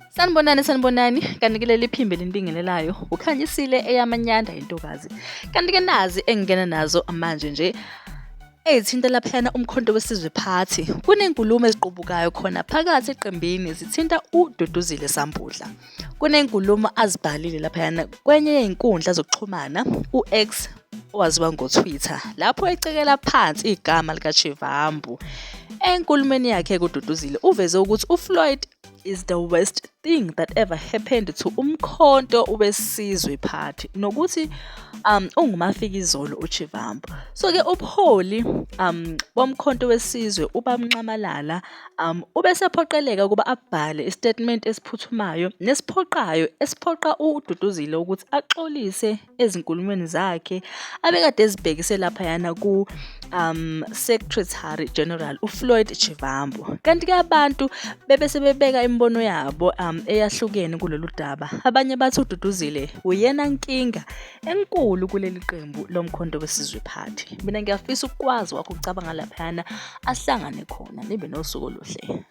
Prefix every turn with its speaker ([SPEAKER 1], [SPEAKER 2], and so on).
[SPEAKER 1] Sanibonani, sanibonani. Kanti ke leli phimbo elinibingelelayo uKhanyisile eyaManyanda intokazi. Kanti ke nazi engingena nazo manje nje ey'thinta laphayana uMkhonto weSizwe Party. Kunezinkulumo eziqubukayo khona phakathi eqembini zithinta uDuduzile Sambudla. Kunezinkulumo azibhalile laphayana kwenye yey'nkundla zokuxhumana u-X owaziwa ngoTwitter lapho ecekela phansi igama likaShivambu. Enkulumeni yakhe kuDuduzile uveze ukuthi uFloyd is the worst thing that ever happened to uMkhonto weSizwe Party nokuthi ungumafikizolo uChivambu. So ke ubuholi boMkhonto weSizwe uBabNxamalala ubesephoqeleka ukuba abhale isitatimende esiphuthumayo nesiphoqayo esiphoqa uDuduzile ukuthi axolise ezinkulumweni zakhe abekade ezibhekise laphayana ku Secretary General uFloyd Shivambu. Kanti-ke abantu bebe sebebeka imibono yabo eyahlukene kulolu daba. Abanye bathi uDuduzile uyena nkinga enkulu kuleli qembu loMkhonto weSizwe Party. Mina ngiyafisa ukukwazi wakho ukucabanga laphayana ahlangane khona nibe nosuku oluhle.